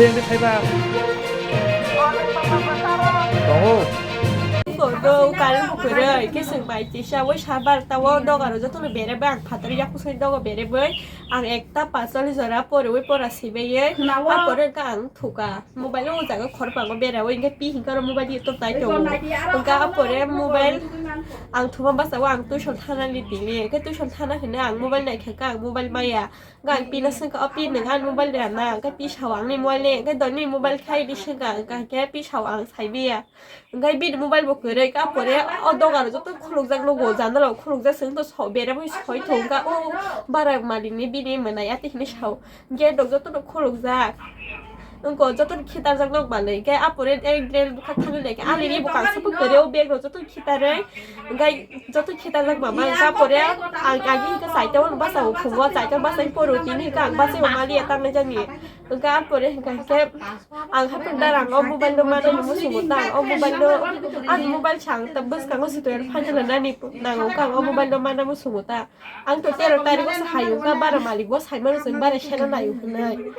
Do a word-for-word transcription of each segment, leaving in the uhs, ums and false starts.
Tongo. Tongo, current bo kwrwi, khe chwng bai tisa, oi sa barta o dogaro jotono bere bai ang phataro yakusai dogo bere bai. Ang ekta pacholi jora poriwi pora sibaiwi, apore wngkha ang thuka. Mobile o jaga khorpango berawi, hwnkhe pi hwnkhe oro mobile YouTube nai tongo. Hwnkhe apore mobile ang thuma basa o ang tuition thana ni tini. Hwnkhe tuition thana hwnwi ang mobile naikha khe ang mobile maya. Hwnkhe ang pino swngkha, "O pi, nwng ani mobile rwna?" Hwnkhe pi sao, "Angni mobile le." Hwnkhe doni mobile khai di swngkha, hwnkhe pi sao, "Ang saibiya." Hwnkhe bini mobile bo kwrwi, ka pore o dogar joto khulukjak nugo, jandala khulukjak, chwng to so-, beremwi soi thwngkha, o bara malikni bini mwnai ati hinwi sao. Gate rok joto no khulukjak. Wngkha joto no khitarjak nok manwi. Hwnkhe a pore ek drain bwkhak thangwi laikha. Ani ri bwkang se kwrwi o bag rok joto khitarwi. Hwnkhe joto khitarjak mama. Hwnkhe a pore ang agi hwnkhe chaita o basa o phungo, chaita basa o poro tini hwnkhe ang basa o mali ya tangnai jani. Hwnkhe a pore hwnkhe ang haphang darang o mobile no mana muchungo ta. O mobile no, ang mobile sang ta bwskango sitwel phaina nani nango kang o mobile no mana muchungo ta. Ang to tero tariko se hayo, wngkha bara malik bo saimano chwng bara sena nayo hwnwi.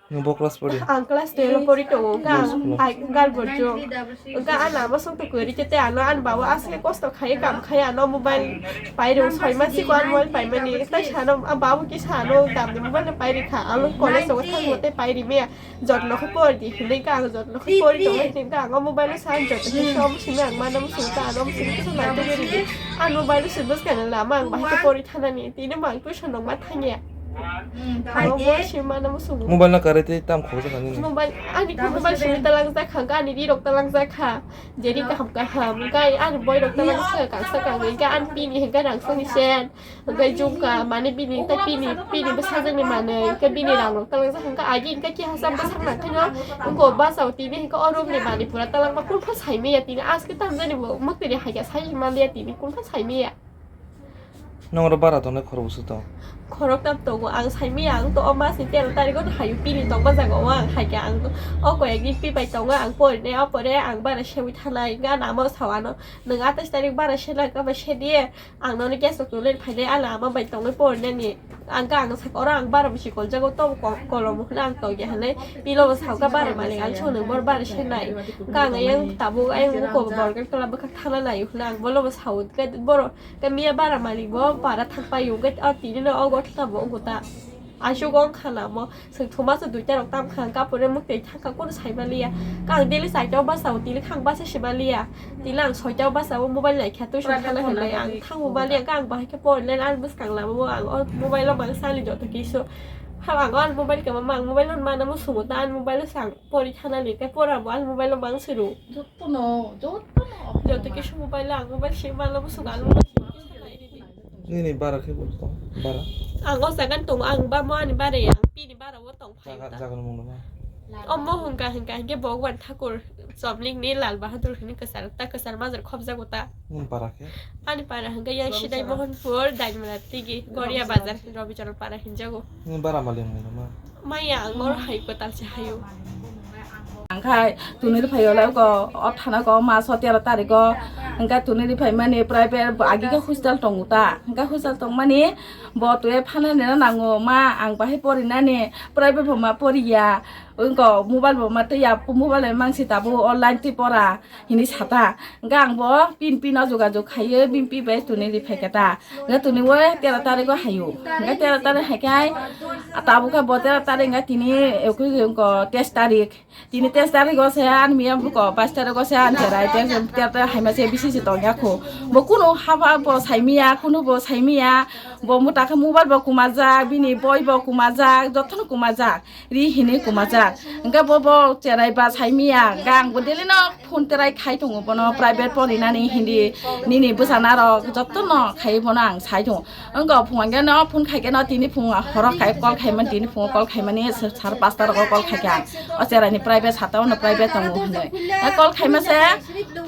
Nwng bo class pori? Ang class twelve pori tongo, wngkha ang Bus-, ai gal borjo. Wngkha ang lama song to kwrwi tete ano ani babu asle kosto khai kam khai ano mobile pairo soi ma siko ano mobile paimani tai sano ang babu ki sano damni mobile no pairi kha ano college o thangbo te pairi me. Jotno khe pori di hinwi khe ang jotno khe pori tongwi hinwi khe ang o mobile o sa ang jotno khe sob simi ang mana muchungo ta ano muchungo kisa naitugwi ridi. Ang mobile o se bwskang lama ang bahai khe pori thanani tini bo ang tuition rok ma thangya. Ang o bo simi mana muchungo. Mobile no karwi tei tam khobojak nini? Mobile ani khe mobile simi talangjak kha, ani ri rok talangjak kha. Jeri kaham kaham khe ani boi rok talangjak kha, kangsa kangwi khe ani pini hinkhe rang sani sen. Hwnkhe jumka mane bini tei pini, pini bwsajwkni manwi, hwnkhe bini rang rok talangjak, hwnkhe agi hwnkhe kisa sam bwsak nang khe no, wngkha o bwsao tini hwnkhe o room ni manwi pura talangma kunu pha saimaya tini, aske tamjani bo mwktwini hai khe sai manliya tini, kunu pha saimaya. Nwng oro bara tongnai khorok bwswk tong? Khoroknam tongo, ang saimaya, ang to o masni tero tarikh o hayo pini tongma jaga o ang hai khe ang to o koi ekni pi bai tongo, ang porinai o pore ang bara seui thanai, hwnkhe ano ama o sao ano, "Nwng atais tarikh bara sena khe bai sedi." Ang nono gas rok tuli phainai, ano ama bai tongwi porinani. Ang khe ang saka oro ang bara bisi koljago, tobo ko-, kolom hwnwi ang tongya hwnwi. Pilo bo sao kha bara malik, ang songni bor bara senai. Khe ang ayang tabuk ayang uko borok khe tola bwkhak thana nai hwnwi ang bolo bo sao. Khe boro khe miya bara malik bo para thang paio, khe o tini no o gotha bo wngkha ta. Asuk wng kha na mo. Chwng thuma se duita rok tam kha, ang kapore mwktwi thang kha, kunu sai ma liya. Kang daily chaita o basa o tili kha, ang basa se ma liya. Tili ang soita o basa o mobile nai kha, tuition thana hinwi ang thang bo ma liya, kang bahai khe pori le, ang bwskang lama o ang o mobile o mang sali joto kisu. Ha, ang o mobile khe ma, ang mobile no mana muchungo ta, ang mobile o se ang pori thana li, tei pora bo ang mobile o mang suru. Jotono, jotono. Joto kisu mobile o ang mobile se ma lama muchungo, ang mobile se ma. Nini bara khe bo tong, bara? Ang o jaga tongo, ang ba mo ani bara ya, ang pini bara o tong phai Jaga, ta. Jaga ni mung no ma? Omo hwnka hwnka hwnkhe Bhagwan Thakur Chomlik ni Lal Bahadur hwnwi kwchar, ta kwchar majra khobjago ta. Nini bara khe? Ani para hwnkhe yang Sidai Mohanpur, Daimala Tigi, Goria Bazar, Rabicharan para hinjago. Nini bara malik mung no ma? Maya ang oro hai kwtal se hayo. Angkhai tuni rwphai olai go o thana go ma so tero tarikh o. Angkhai tuni rwphai mani private agi khe hostel tongo ta. Angkhai hostel tong mani bo twi phana nina nango ma ang bahai pori nani private bo ma pori ya. Wngko mobile bo ma twi ya mobile bai mangsi tabuk online twi pora. Hini sata. Hwnkhe ang bo pin pino jogajog khaiwi bini pi bai tuni ri phaikha ta. Hwnkhe tuni o tero tarikh o haio. Hwnkhe tero tarikh haikhai tabukha bo tero tarikh hwnkhe tini ekui wngko teis tarikh. Tini teis tarikh o se ani miya buko bais tarikh o se ani cherai tero tero haima se bisi se tongya kho. Bo kunu haba bo saimiya kunu bo saimiya bo muta khe mobile bo kumajak bini boi bo kumajak jotono kumajak. Ri hinwi kumajak. Hwnkhe bo, bo cherai ba saimiya, hwnkhe ang bo daily no phone terai khai tongo bono private porinani hindi nini bwsana rok jotono khai bono ang sai tongo. Wngkha phungo hwnkhe no phone khai khe no tini phungo horo khai call khaimani tini phungo call khaimani sar pasta rogo call khai kha. O cherai ni private sata o no private tongo hinwi. Call khaima se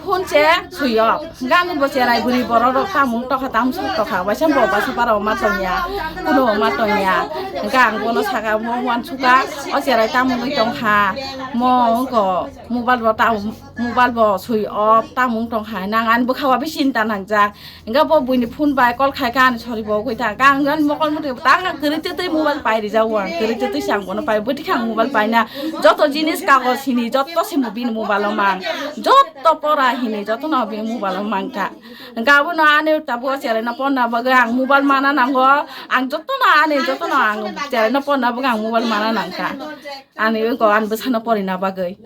Phone se sui o, gani bo cherai bwrwi borok rok tamung tokha, tamsok tokha, waisa bo basa para o ma tongya, kuno o ma tongya. Hingke ang bono saka, mo uansukha, o cherai tamungwi tongkha, mo wngkha mobile bo ta, mobile bo sui off tamung tongkha, nang ani bwkha o bi chinta nangjak. Hingke bo buini phone bai call khaikha, ani sori bo ugwi thangkha, ang ani mokol muti tang kwrwi twtwi mobile pai rijak o, ang kwrwi twtwi se ang bono pai, bwtwi khe ang mobile paina, joto jinis kagoj hini joto se bini mobile o mang, joto pora hini joto no bini mobile o mangkha. Hingke abono ani tabuk o cherai no ponna bagwi ang mobile mana nango, ang joto no ani joto no ang cherai no ponna bagwi ang mobile mana nangkha, ani oi ko ani bwsa no porina bagwi.